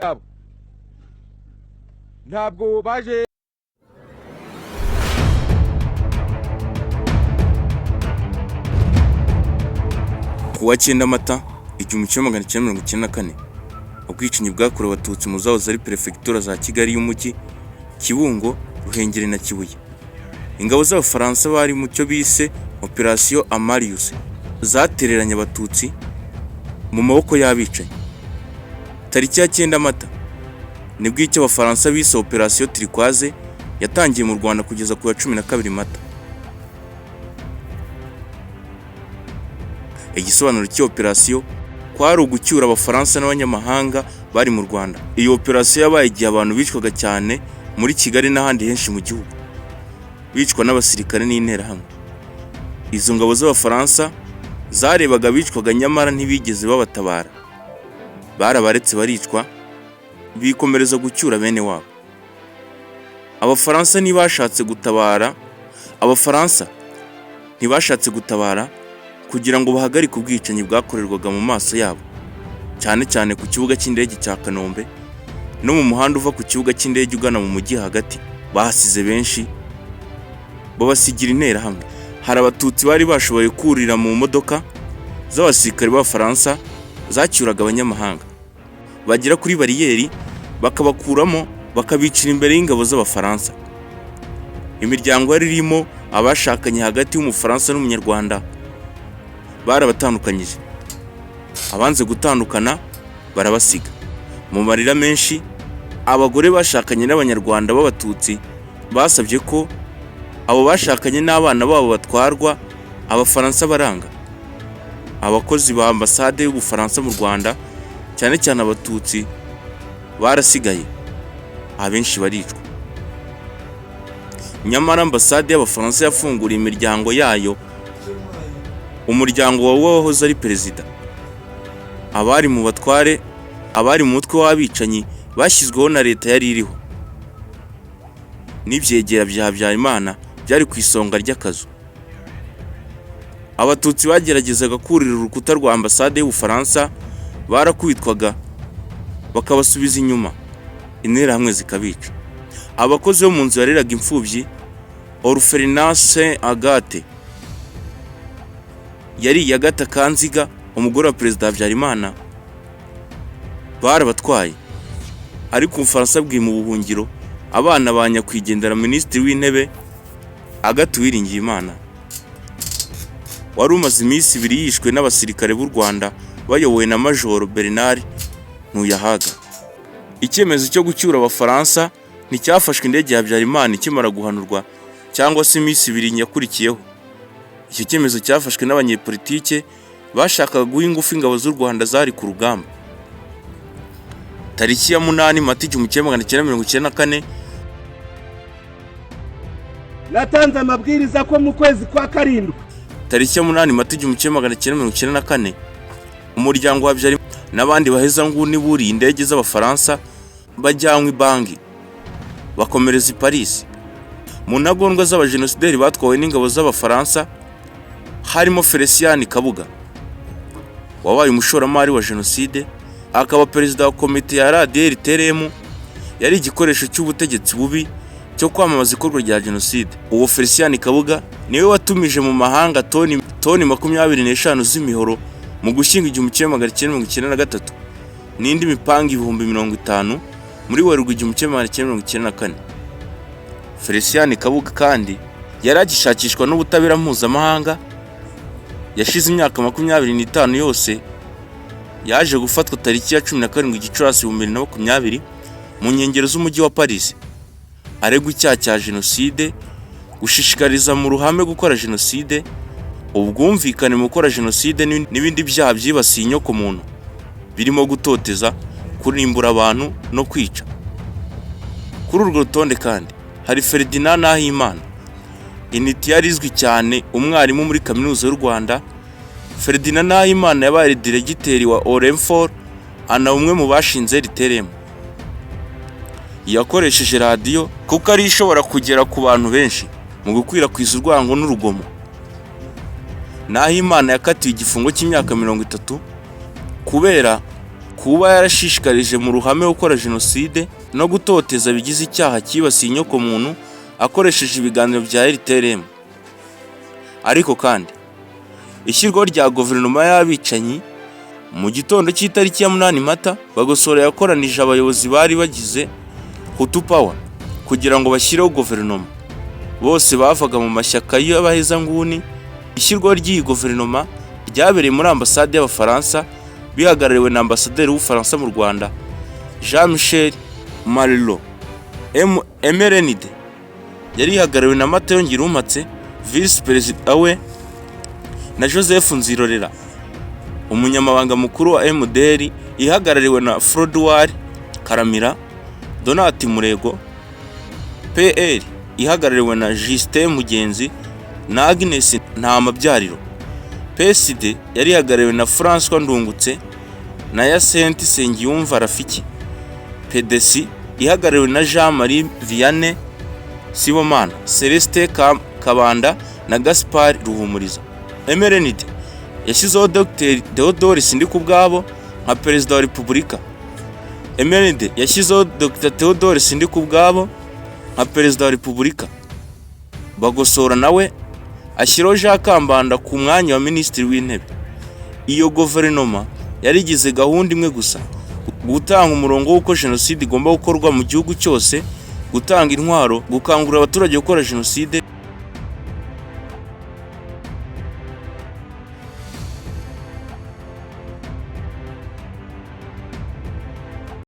Byabo ntabwo baje. Ku wa 9 Mata 1994, ubwicanyi bwakorewe Abatutsi mu zahoze ari perefegitura za Kigali y'Umujyi, Kibungo, Ruhengeri na Kibuye. Ingabo z'Abafaransa bari mu cyo bise Operation Amarius zatereranye Abatutsi mu maboko y'abicanyi. Tariki ya 9 Mata nibwo icyo Abafaransa bise Operation Turquoise yatangiye mu Rwanda kugeza ku wa 12 Mata. Igisobanuro cy'iyo operasiyo kwari ugucyura Abafaransa n'abanyamahanga bari mu Rwanda. Iyo operasiyo yabaye igihe abantu bicwaga cyane muri Kigali n'ahandi henshi mu gihugu, bicwa n'abasirikare n'interahamwe. Izo ngabo z'Abafaransa zarebaga abicwaga, nyamara ntibigeze babatabara. Barabaretse baricwa, bikomereza gucyura bene wabo. Abafaransa ntibashatse gutabara, Abafaransa ntibashatse gutabara kugira ngo bahagarike ubwicanyi bwakorerwaga mu maso yabo, cyane cyane ku kibuga cy'indege cya Kanombe no mu muhanda uva ku kibuga cy'indege ugana mu mujyi hagati. Bahasize benshi, babasigira interahamwe. Hari Abatutsi bari bashoboye kurira mu modoka z'abasirikare b'Abafaransa zacyuraga abanyamahanga, bagera kuri bariyeri bakabakuramo, bakabicira imbere y'ingabo z'Abafaransa. Imiryango yari irimo abashakanye hagati y'Umufaransa n'Umunyarwanda barabatandukanyije, abanze gutandukana barabasiga mu marira menshi. Abagore bashakanye n'Abanyarwanda b'Abatutsi basabye ko abo bashakanye n'abana babo batwarwa, Abafaransa baranga. Abakozi ba ambasade y'Ubufaransa mu Rwanda, cyane cyane Abatutsi, barasigaye, abenshi baricwa. Nyamara ambasade y'Abafaransa yafunguriye imiryango yayo umuryango wawe wahoze ari perezida, abari mu batware, abari mu mutwe w'abicanyi bashyizweho na leta yari iriho, n'ibyegera bya Habyarimana byari ku isonga ry'akazu. Abatutsi bageragezaga kurira urukuta rwa ambasade y'Ubufaransa barakubitwaga bakabasubiza inyuma, interahamwe zikabica. Abakozi bo mu nzu yareraga imfubyi, Orphelinat Saint Agathe, yari iya Agatha Kanziga, umugore wa Perezida Habyarimana, barabatwaye, ariko Ubufaransa bwima ubuhungiro abana ba nyakwigendera Minisitiri w'Intebe Agathe Uwiringiyimana, wari umaze iminsi 2 yishwe n'abasirikare b'u Rwanda bayobowe na Majoro Bernard Ntuyahaga. Icyemezo cyo gucyura Abafaransa nticyafashwe indege ya Habyarimana ikimara guhanurwa cyangwa se iminsi 2 yakurikiyeho. Icyo cyemezo cyafashwe n'abanyepolitike bashakaga guha ingufu ingabo z'u Rwanda zari ku rugamba. Tariki ya 8 Mata 1994, Natanze amabwiriza ko mu kwezi kwa karindwi, Tariki ya 8 Mata 1994, umuryango wa Habyarimana n'abandi bahezanguni buriye indege z'Abafaransa bajyanywe i Bangui, bakomereza i Paris. Mu ntagondwa z'abajenosideri batwawe n'ingabo z'Abafaransa harimo Felicien Kabuga, wabaye umushoramari wa jenoside akaba perezida wa komite ya RDR-TRM, yari igikoresho cy'ubutegetsi bubi cyo kwamamaza ikorwa rya jenoside. Uwo Felicien Kabuga niwe watumije mu mahanga toni 25 z'imihoro mu Gushyingo 1993 n'indi mipanga 50,000 muri Werurwe 1994. Felicien Kabuga kandi yari agishakishwa n'ubutabera mpuzamahanga. Yashize imyaka 25 yose. Yaje gufatwa tariki ya 17 Gicurasi 2020 mu nkengero z'umujyi wa Paris, aregwa icyaha cya jenoside, gushishikariza mu ruhame gukora jenoside, ubwumvikane mu gukora jenoside n'ibindi byaha byibasiye inyokomuntu birimo gutoteza, kurimbura abantu no kwica. Kuri urwo rutonde kandi hari Ferdinand Nahimana, intiti yari izwi cyane, umwarimu muri Kaminuza y'u Rwanda. Ferdinand Nahimana yabaye diregiteri wa Orinfor, anaba umwe mu bashinze RTLM. Yakoresheje radiyo kuko ariyo ishobora kugera ku bantu benshi mu gukwirakwiza urwango n'urugomo. Nahimana yakatiwe igifungo cy'imyaka 30 kubera Kuba yarashishikarije mu ruhame gukora jenoside no gutoteza bigize icyaha cyibasiye inyokomuntu akoresheje ibiganiro bya RTLM. Ariko kandi ishyirwaho rya guverinoma y'abicanyi, mu gitondo cy'itariki ya 8 Mata, Bagosora yakoranije abayobozi bari bagize Hutu Power kugira ngo bashyireho guverinoma. Bose bavaga mu mashyaka y'abahezanguni. Ishyirwaho ry'iyi guverinoma ryabereye muri ambasade y'Abafaransa, bihagarariwe na ambasaderi w'Ubufaransa mu Rwanda, Jean Michel Marlaud. MRND yari ihagarariwe na Matayo Ngirumpatse, visi perezida we, na Joseph Nzirorera, umunyamabanga mukuru wa MDR, ihagarariwe na Froduard Karamira, Donat Murego. PL ihagarariwe na Justin Mugenzi na Agnes Ntamabyariro. PSD yari ihagarariwe na François Ndungutse na Hyacinthe Nsengiyumva Rafiki. PDC ihagarariwe na Jean Marie Vianney Sibomana, Celestin Kabanda na Gaspard Ruhumuriza. MRND yashyizeho Dr Theodore Sindikubwabo nka Perezida wa Repubulika. MRND yashyizeho Dr Theodore Sindikubwabo nka Perezida wa Repubulika. Bagosora nawe ashyiraho Jean Kambanda ku mwanya wa Minisitiri w'Intebe. Iyo guverinoma yari igize gahunda imwe gusa: gutanga umurongo w'uko jenoside igomba gukorwa mu gihugu cyose, gutanga intwaro, gukangurira abaturage gukora jenoside.